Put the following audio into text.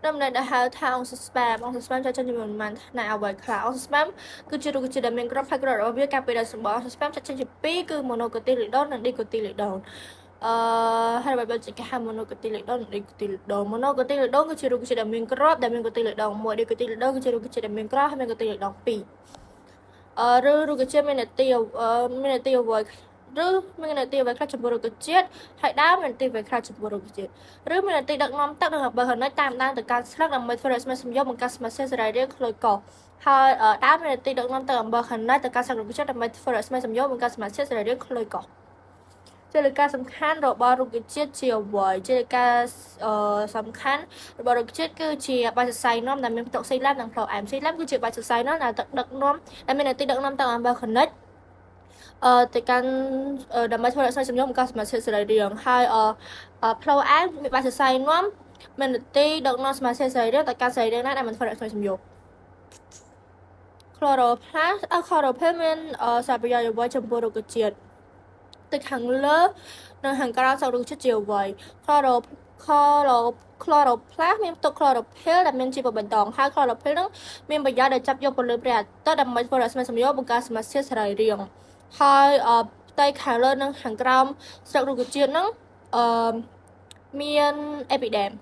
ដំណើរដែលហៅថាអង្គស្ប៉ែមអង្គស្ប៉ែមចែកចេញជាប៉ុន្មានផ្នែកអ្វីខ្លះអង្គស្ប៉ែមគឺជារុក្ខជាតិដែលមានគ្រាប់ហើយគ្រាប់របស់វាការពារដោយសម្បកអង្គស្ប៉ែមចែកចេញជាពីរគឺ monocotyledon និង dicotyledon អឺហើយអ្វីបើជាគេហៅ monocotyledon និង dicotyledon monocotyledon គឺជារុក្ខជាតិដែលមានគ្រាប់ដែលមាន cotyledon មួយ dicotyledon គឺជារុក្ខជាតិដែលមានគ្រាប់ហើយមាន cotyledon ពីរអឺឬរុក្ខជាតិមាននទីមាននទីអ្វីឬមាននទីអ្វីខ្លះចំពោះរុក្ខជាតិហើយដើមមាននទីអ្វីខ្លះចំពោះរុក្ខជាតិឬមាននទីដឹកនាំទឹកនិងអំបិលហនិចតាមដានទៅកាន់ស្លឹកដើម្បីធ្វើរស្មីសំយោគបង្កើតសមាសសរីរាង្គក្លុយកោហើយដើមមាននទីដឹកនាំទឹកអំបិលហនិចទៅកាន់ស្លឹករុក្ខជាតិដើម្បីធ្វើរស្មីសំយោគបង្កើតសមាសសរីរាង្គក្លុយកោជាលិកាសំខាន់របស់រុក្ខជាតិជាអ្វីជាលិកាសំខាន់របស់រុក្ខជាតិគឺជាបាច់សរសៃនាំដែលមានផ្ទុកស៊ីឡាំនិងផ្លូវអែមស៊ីឡាំគឺជាបាច់សរសៃនាំដែលទឹកដឹកនាំដែលមាននទីដឹកនាំទឹកអំបិលខនិចអឺទៅកាន់ដើម្បីធ្វើរក្សាសំយោគបង្កើតសមាជិកសរីរាង្គហើយអឺផ្លូវអែមមានបាច់សរសៃនាំមាននទីដឹកនាំសមាជិកសរីរាង្គទៅកាន់សរីរាង្គណាដែលមិនធ្វើរក្សាសំយោគ chloroplast អ chlorophyll មានសារប្រយោជន៍អ្វីចំពោះរុក្ខជាតិទៅខាងលើនិងខាងក្រោមសរុក្ខជាតិជាអ្វី chloro chloro chloroplast មានផ្ទុក chlorophyll ដែលមានជីវបៃតងហើយ chlorophyll នឹងមានប្រយោជន៍ដែលចាប់យកពន្លឺព្រះអាទិត្យដើម្បីធ្វើរស្មីសំយោគបង្កើតសមាសធាតុសរីរាង្គហើយផ្ទៃខាងលើនិងខាងក្រោមស្លឹករុក្ខជាតិហ្នឹងអឺមាន epiderm